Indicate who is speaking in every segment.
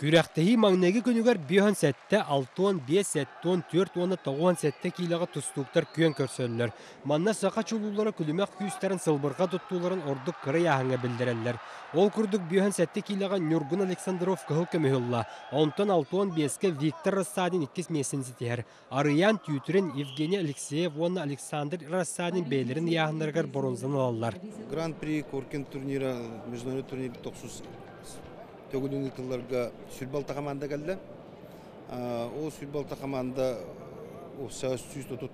Speaker 1: Күрэхтэһии маҥнайгы күнүгэр 57, 65, 74 уонна 97 киилэҕэ тустууктар күөн көрсөллөр. Манна саха чулуулара күлүмэх күүстэрин сылбырҕа туттууларын ордук кыра ыйааһыҥҥа биллэрэллэр. Ол курдук 57 киилэҕэ Ньургун Александров кыһыл көмүһү ылла, онтон 65-кэ Виктор Рассадин иккис миэстэни ситиһэр. Арыйаан Түүтүрин, Евгений Алексеев уонна Александр Рассадин бэйэлэрин ыйааһыннарыгар боруонзаны ылаллар.
Speaker 2: Гран-при Коркин турнира международный турнир тохсус төгүлүн ыытылларга 26 команда кэллэ. Ол 26 команда 138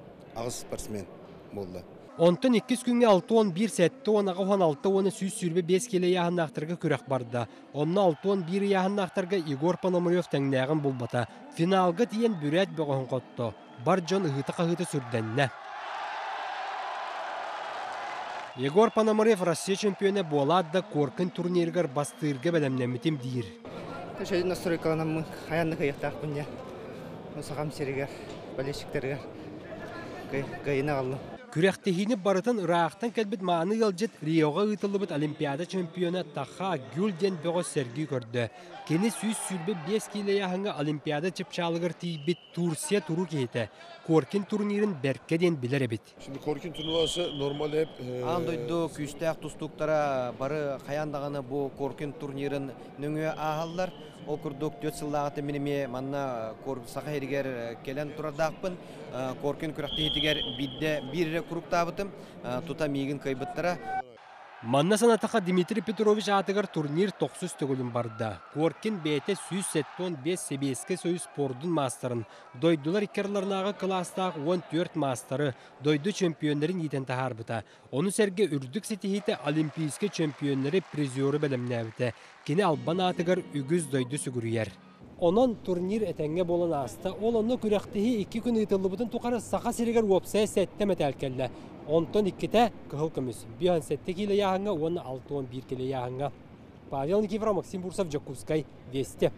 Speaker 2: спортсмен буолла.
Speaker 1: Онтон иккис күҥҥэ 61, 70, 86 уонна 125 киилэ ыйааһыннаахтарга күрэх барда. Онно 61 ыйааһыннаахтарга Егор Пономарев тэҥнээҕин булбата. Финалга тиийэн бүрээт бөҕөһүн хотто. Бар дьон ыһыыта-хаһыыта сүрдэннэ. Егор Пономарев Россия чемпиона буолаат да Коркин турнирыгар бастыырга бэлэмнэммитим диир.
Speaker 3: Төшөйүн настройкаланаммын хайаан да кыайыахтаахпын диэн сахам сиригэр, болельщиктарыгар кыайыыны аҕаллым.
Speaker 1: Күрэхтэһиини барытын ыраахтан кэлбит мааны ыалдьыт Риоҕа ыытыллыбыт Олимпиада чемпиона Таха Гюль диэн бөҕө сэргии көрдө. Кини 125 киилэ ыйааһыҥҥа Олимпиада чыпчаалыгар тиийбит Турция туруу киһитэ. Коркин турнирын бэркэ диэн билэр эбит.
Speaker 4: Şimdi Коркин turnuvası normalde hep
Speaker 5: Аан дойду күүстээх тустууктара бары хайаан даҕаны бу Коркин турнирын нөҥүө ааһаллар. Ол курдук түөрт сыллааҕыта мин эмиэ манна Саха сиригэр кэлэн турардаахпын. Коркин күрэхтэһиитигэр биирдэ биир эрэ куруктаабытым. Тута миигин кыайбыттара.
Speaker 1: Манна санатахха Дмитрий Петрович аатыгар турнир тохсус төгүлүн барда. Коркин бэйэтэ 175 Сэбиэскэй Союз спордун маастарын, дойдулар икки ардыларынааҕы кылаастаах 14 маастары, дойду чемпионнарын иитэн таһаарбыта. Ону сэргэ үрдүк ситиһиитэ олимпийскай чемпионнары, призеры бэлэмнээбитэ. Кини албан аатыгар үгүс дойду сүгүрүйэр. Онон турнир этэҥҥэ буолан ааста. Ол онно күрэхтэһии икки күн ыытыллыбытын тухары Саха сиригэр уопсайа сэттэ мэтээл кэллэ. Онтон иккитэ кыһыл көмүс. 57 киилэ ыйааһыҥҥа уонна 61 киилэ ыйааһыҥҥа. Павел Никифоров, Максим Бурсов, Дьокуускай, Вести.